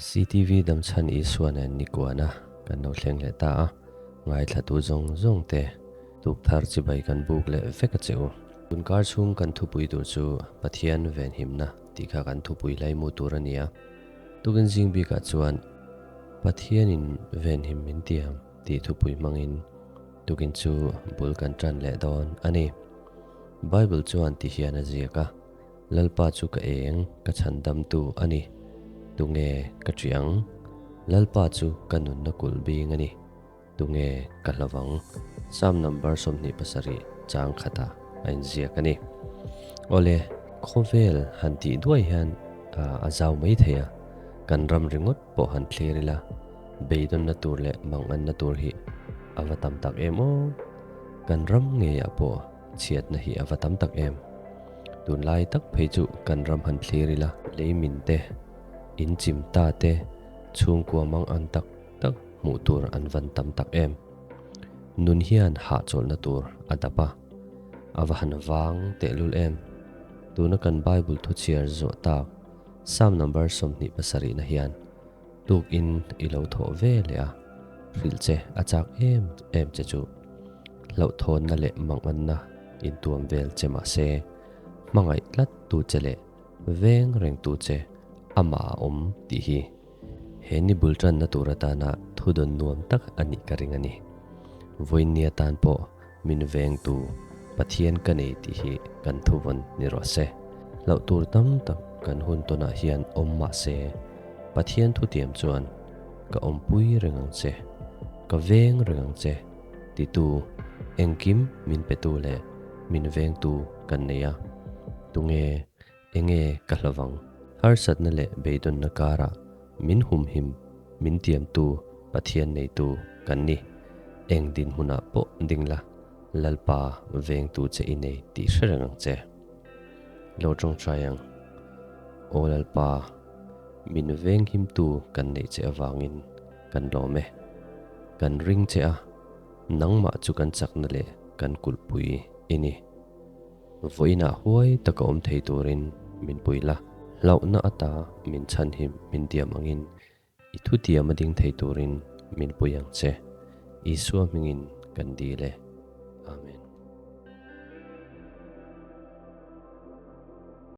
CTV Damchhan Isua nen nikuana kan lo thleng leh ta a, ngaithlatu zawng zawng te tuk thar chibai kan buk leh vek a che u. Tunkar chhung kan thupui tur chu Pathian venhimna tih kha kan thupui laimu tur a ni a. Tukin zing bikah chuan Pathianin venhim min tiam tih thupui hmangin tukin chu bul kan tan leh dawn a ni. Bible chuan ti hian a ziak a. Lalpa chu ka eng, ka chhandamtu a ni. Tunge ka ṭih ang? Lalpa chu ka nunna kulh bing a ni. Tunge ka hlovang? Psalm number 27 chang khatah a inziak a ni. Awle, khawvel han tih duai hian a zau mai thei a, kan ram ringawt pawh han thlir ila, beidawnna tur leh manganna tur hi a va tam tak em aw! Kan ram ngeiah pawh chhiatna hi a va tam tak em! Tunlai tak phei chu kan ram han thlir ila. Lei min te, in chim ta te, chhungkua mang an tak tak hmuh tur an van tam tak em. Nun hian hahchawlhna tur a dap a, a va han vang tehlul em. Tuna kan Bible thu chhiar zawh tak Psalm number 27 na hian tukin i lo thawh ve leh a, hrilh che a chak em em che chu. Hlauhthawnna leh manganna intuam vel che mah se, hmangaih tlat tu che leh veng reng tu che amah a awm tih hi he ni bul tanna tur atana thudawn nuam tak a nih ka ring a ni. Vawiinni atan pawh min vengtu Pathian ka nei tih hi kan thuvawn ni rawh se. Hlauh tur tam tak kan hun tawnah hian awm mah se, Pathian thutiam chuan ka awmpui reng ang che, ka veng reng ang che, Titu, engkim min petu leh min vengtu kan nei a, tunge, enge ka hlovang? Harsatna leh beidawnna karah min humhim, min tiamtu Pathian neitu kan ni. Eng dinhmunah pawh ding la, Lalpa vengtu che i nei tih hre reng ang che. Lo tawngtai ang, Aw Lalpa, min venghimtu kan neih che avangin kan lawm e. Kan ring che a, nangmah chu kan chakna leh kan kulhpui i ni. Vawiinah huai taka awm thei turin min pui la. Hlauhna ata min chhanhim min diam angin i thutiam a ding thei turin min pui ang che. Isua hmingin kan dil e.